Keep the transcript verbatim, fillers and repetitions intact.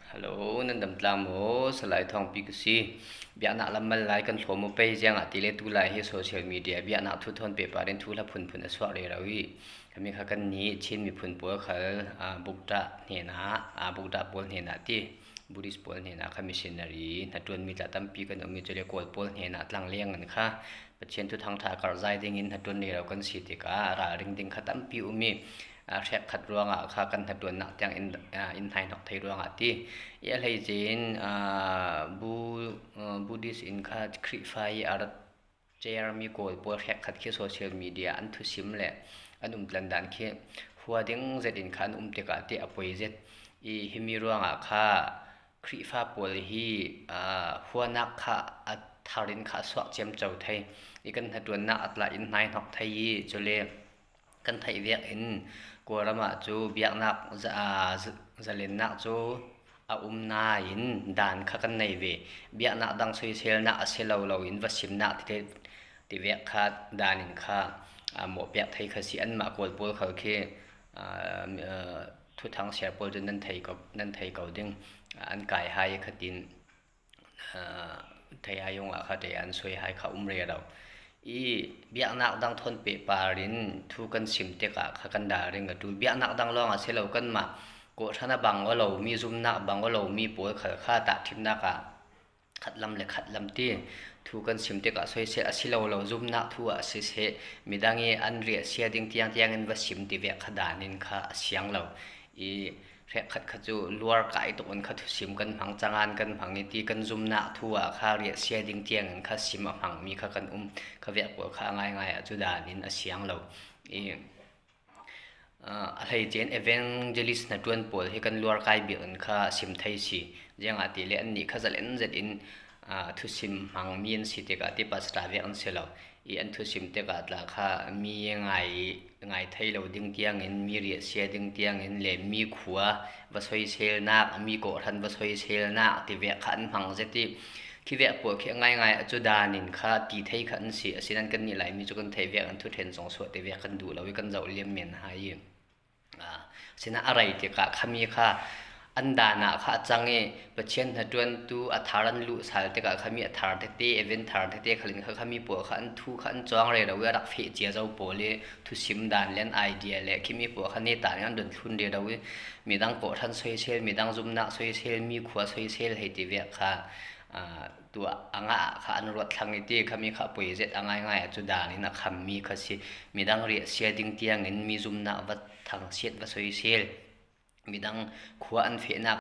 Hello, nan dam tla maw? Salai Thawngpi ka si. Biaknak lam mal lai kan thlawm uh pei, ziangahtile tulai hi social media biaknak thu thawn pehpar in thu hla phunphun a suak rero hi. Khami kha kannih Chin miphun pawl khal, aa, Buddha hnenah, aa, Buddha pawl hnenah ti, Buddhist pawl hnenah kha missionary hnaṭuanmi tla tampi kan um i, cule Kawl pawl hnenah tlangleng in kha Pathian thuthang ṭha karhzai dingin hnaṭuan rero kan si tikah ralring ding kha tampi um i, aa, hrekkhat ruangah kha kan hnaṭuannak tiang in, aa, in hnaihnok thei ruangah ti. I a hleice in, aa, Bu-, aa, Buddhist in kha Khrihfa i a rat chairmi Kawl pawl hrekkhat khi social media an thusim le an umtlan dan khi hua ding zetin kha an um tikah ti a poi zet i, himi ruangah kha Khrihfa pawl hi, aa, huanak kha a thar in kha a suak ciamco thei i, kan hnaṭuannak a tla in hnaihnok thei i, cule kan theih vekin Kawlram ah cu biaknak za-, aa, za-, zalennak cu a um nain dan kha kan nei ve. Biaknak dang soiselnak a si lo loin va simnak tite tivek kha dan in kha, aa, mawhpiak thei kha si. Anmah Kawl pawl khal khi, aa, mi-, aa, thuthang siar pawl cu nan thei ko, nan thei ko ding, aa, an kai hai kha tin, aa, thei ai ung ah kha tei an soi hai kha um rero. I biaknak dang thawn pehpar in thu kan sim tikah kha kan ralring a ṭul. Biaknak dang lawng a si lo, kanmah kawhhran a bang aw lomi, zumnak bang aw lomi pawl khal kha tahṭhimnak ah khatlam le khatlam ti thu kan sim tikah soisel a si lo lo, zumnak thu ah siseh, midang i an riahsia ding tiang tiang in va sim tivek kha dan in kha a siang lo. I hrekkhat kha cu luar kai tuk in kha thusim kan hmang, cangan kan hmang i ti, kan zumnak thu ah kha riahsia ding tiang in kha sim a hmangmi kha kan um. Kha vek pawl kha a ngaingai ah cu dan in a siang lo. I, aa, a hleice in evangelist hnaṭuan pawl hi kan luar kai bik in kha sim thei si. Ziangahtile annih kha zalen zet in, aa, thusim hmangmi an si tikah ti, pastor vek an si lo. I an thusim tikah tla kha mi ngai, ngai thei lo ding tiangin, mi riahsia ding tiangin le mi khua va soiselnak, mi kawhhran va soiselnak tivek kha an hmang zet i, khivek pawl khi a ngaingai ah cu dan in kha ti thei kha an si. Asinan kannih Laimi cu kan theih vek in thuṭhen zong suah tivek kan duh lo i, kan zoh liam men hai i. Aa, sinah a rei tikah khami kha an dan ah kha a cang i, Pathian hnaṭuantu a thar an luh sal tikah khami a thar tete, event thar tete khal in kha khami pawl kha an thu kha an cawng rero i, a rak feh cia zo pawl i, thusim dan le an idea le khimi pawl kha neta in an don thlun rero i, midang kawhhran soisel, midang zumnak soisel, mi khua soisel hei tivek kha, aa, tuah a ngah ah kha an ruat thlang i ti, khami kha poi zet a ngaingai ah cu dan in a khammi kha si. Midang riahsia ding tiangin mi zumnak va thangsiat va soisel, midang khua an fehnak